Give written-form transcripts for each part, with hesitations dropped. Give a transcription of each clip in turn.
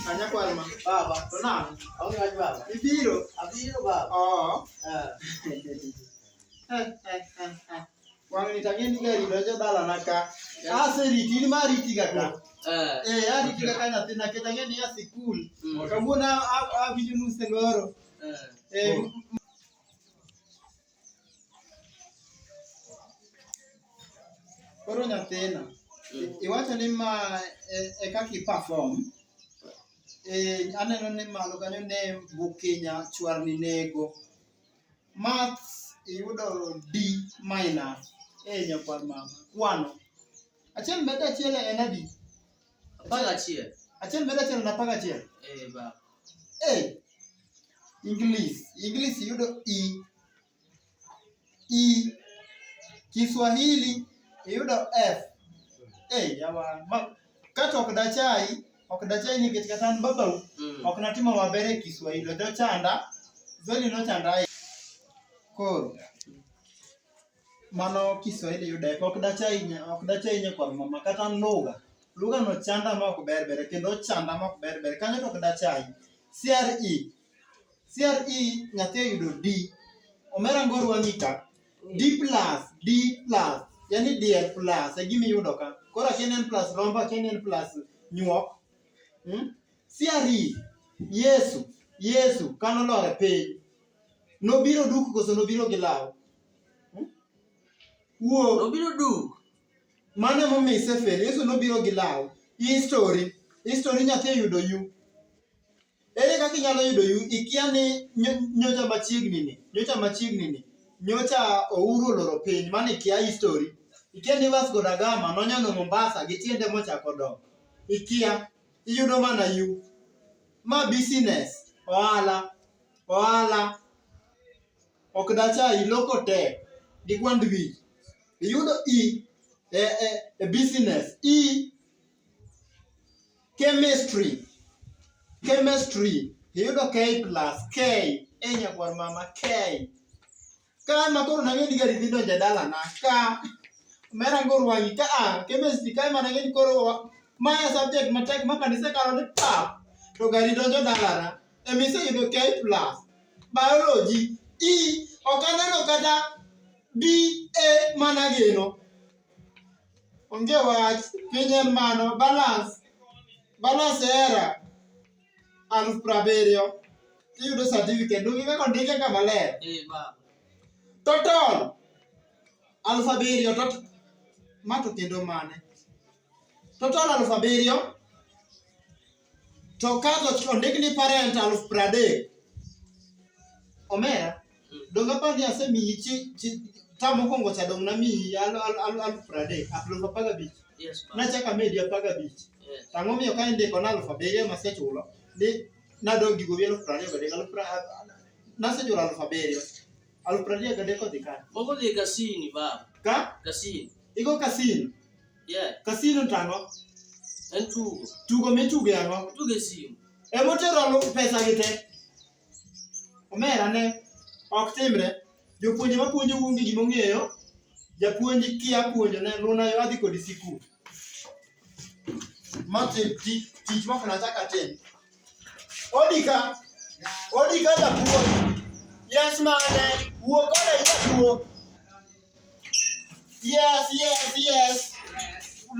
Anya kwalma. Baba. To nang'o? Aonge wach baba. Ibiro? Abiro baba. Oo. Eh. Wang' ni tang'e ni gari donjo dalana ka. Aseriti, in ma aritiga ka. Eh. Eh, aritiga ka nyathina nikech ang'e ni a sikul. Mm. Kawuono awinjo nusengoro. Eh. Eh, Koro nyathina, iwacho ni ma e kaka i perform. Eh, aneno ni malo kanyo ne Bukinya chwarni nego. Maths iyudo D minus. Eh, nyakwar mama. Kwano. Achiel med achiel en adi? 11. Achiel med achiel en 11. Eh, baba. Eh, English. English iyudo E. E. Kiswahili iyudo F. Eh, yawa. Ma, kata ok dachai, ok dachai nikech kata an babau ok natimo maber e Kiswahili. Nochanda, Kiswahili nochanda ahinya. Koro mano Kiswahili iyudo F. Ok dachai ok dachai nyakwar mama kata an lugha. Lugha no chanda ma ok ber ber kendo ochanda ma ok ber ber. Kanyo to ok dachai. CRE CRE nyathi oyudo D. Omera ngor wang'i ka. D plus, D plus, yani diel plus e gima iyudo ka. Koro akia ni en plus rombo, akia ni en plus nyuok. Hmm? CRE, Yesu, Yesu kano lor e piny. Nobiro duk koso nobiro gi law? Hmm? Wuo. Nobiro duk. Mano emomiyo isefel. Yesu nobiro gi law. History, history nyathi oyudo U. Ere kaka inyalo yudo yu ikia ni nyocha machiegni ni, nyocha machiegni ni, nyocha Ouru oloro piny, mano ikia history. Ikia ni Vasco da Gama nonyono Mombasa gi tiende mochako dok. Ikia, iyudo mana yu. Ma business, ohala, ohala. Ok dachayi, loko tek gi kwand wich. Iyudo E e, e, e business, E Chemistry. Chemistry. Iyudo K plus K. E nyakwar mama K. Ka ma koro nang'e ni gari dhi donjo e dalana. Ka. Omera ngor wang'i ka a. Chemistry ka ema nang'e ni koro ma e subject matek ma kanisa kalo ni pap. To gari donjo dalana. Ema iseyudo K plus. Biology. E. Ok aneno kata B A mana geno. Onge wach, piny en mano, balance. Balance era 70,000 tiyudo certificate. Donge kaka ondike ka maler? Eh, baba. Total 7,000 tot ma to kendo mane? Total 7,000 to ka to ondik ni parent 30,000. Omera, donge apar ni asemiyi chi, chi tam mokwongo cha dong' namiyi 30,000, 15,000. Yes, baba. Nachako amedi 15. Yes. To ang'o miyo ka indiko na 7,000 masechulo ni nadong' gi gowi 23,000, nasechulo 7,000. 23,000 odhi kanye? Moko dhi kasini, baba. Ka? Kasini. Igo kasino. Yeah. Kasino to ang'o? En tugo. Tugo mitugo e ang'o? Tugo e simu. Emotero pesa gi te. Omera ne ok timre. Jopuonje mapuonjo onge gima ong'eyo. Japuonj kia puonjo ne luna yo adhi kodi sikul. Ma tich mok nachak atim. Odi ka. Odi ka japuonj. Yes mane. Wuo koda japuonj. Yes, yes, yes.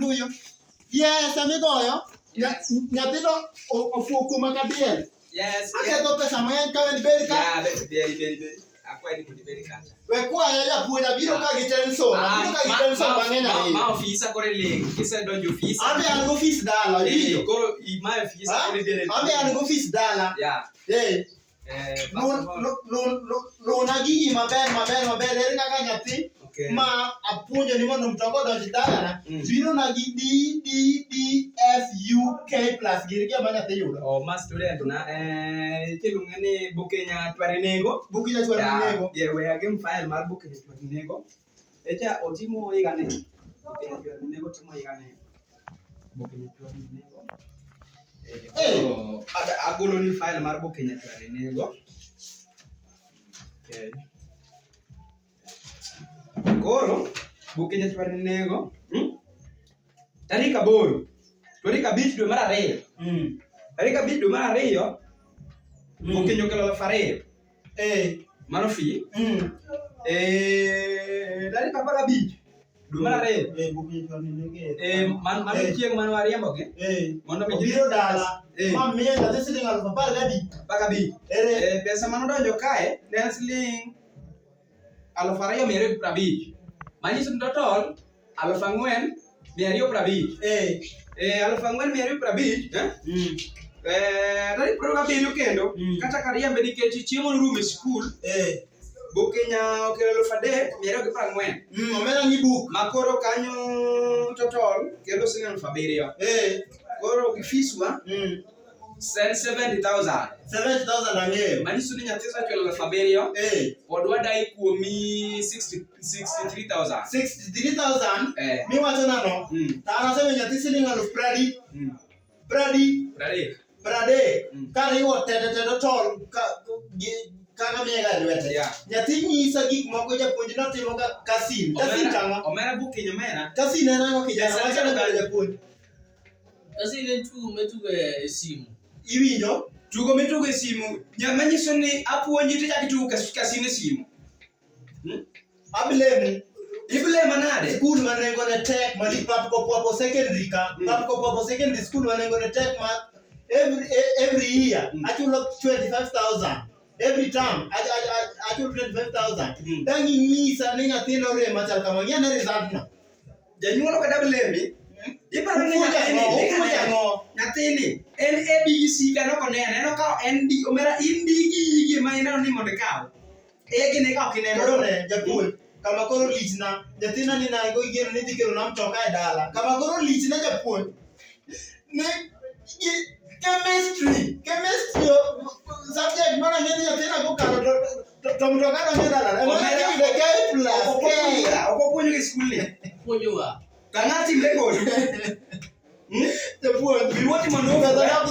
Luyo. Yes, amigoyo. Nyathino ofuo kuoma ka diel. Yes. Aketho pesa mang'eny ka en bed ka. Yeah, beri beri beri. Akwayi ni mondo ibed kacha. We kwaya japuonj abiro ka gi tension. Abiro ka gi tension mang'eny ahinya. Ma ofisa koro iling. Kisedonjo ofisa. An be an gofis dala, Eh, iwinjo? Koro ma ofisa koro ibede. An be an gofis dala. Yeah. Eh. Eh, first of all, Luna gigi maber maber maber ere kaka nyathi okay. ma apuonjo ni mondo mtoka odonj dalana biro na gi D D D F U K plus gir gi ma nyathi yudo. Oh, ma student na eh iluonge ni Bukenya Tware Nego. Bukenya Tware Nego. Yeah, we are game file mar Bukenya Tware Nego. Echa otimo higa ni. Bukenya Tware Nego timo higa ni. Bukenya Tware Nego. Eh. Oh, agolo ni file mar Bukenya Tware Nego. Okay. Koro Bukenya Tware Nego. Hmm? Tarik 8. Tarik 5 dwe mar ariyo. Tarik 5 dwe mar ariyo. Okinyo okelo 2000. Mano fee. Tarik 15 dwe mar ariyo. Mano chieng' mane wariembogi. Mondo mi Obiro dala. Ma miye nyathi siling 15,000. 15. Ere. Pesa mane odonjo kae ne en siling 2,250. Manyiso ni total 4,250. 4,250, eh? Tarik 27 kendo kata kariembe nikech chiemo norumo e skul. Bukenya okelo 3,240. Omera ni buk. Ma koro kanyo total kelo siling 7,000. Koro gi fees wa en 70,000. 70,000 ang'eyo. Manyiso ni nyathi osechulo 7,000. Pod wadai kuomi 63,000. 63,000 miwacho nano. To an asemiyo nyathi siling 20,000. 30. 30. 30. Kariwo te te te total kaka miye ga e lwete. Nyathi nyisa gik moko japuonj notimo ga kasin. Kasin tang'o? Omera bukinyo omera. Kasin en ang'o kijana? Wacha ne mbele japuonj. Kasin en tugo mitugo e simu. Iwinjo? Tugo mitugo e simu. Manyiso ni apuonji to ichako itugo kasin e simu. Ablemu. Iblema nade? Skul ma nengone tek ma Papko Secondary ka. Papko Secondary School ma nengone tek ma every year achulo 25,000. Every term achulo 25,000. Dang' inyisa ni nyathina orem machal kama, ng'i ane result no. Janyuol ok da blemi. Iparo ni Upuonjo ang'o? nyathini en A B C ka nok oneno, en okawo N D omera in D gi E gi ma ineno ni mondo ikaw. A gi ne ka ok ineno. Koro ne japuonj, kama koro lichna, nyathina ni nago igeno ni dhi kelona mtoka e dala. Kama koro lichna japuonj. Ne chemistry subject mana ng'e ni nyathina kokalo to mtoka donjo e dala. Ema ne iyudo K plus K. Ok opuonjogi e skul ni. Puonjowa. To ang'o timre kodu? Japuonj. Wiwa otimo nofu. Pesa na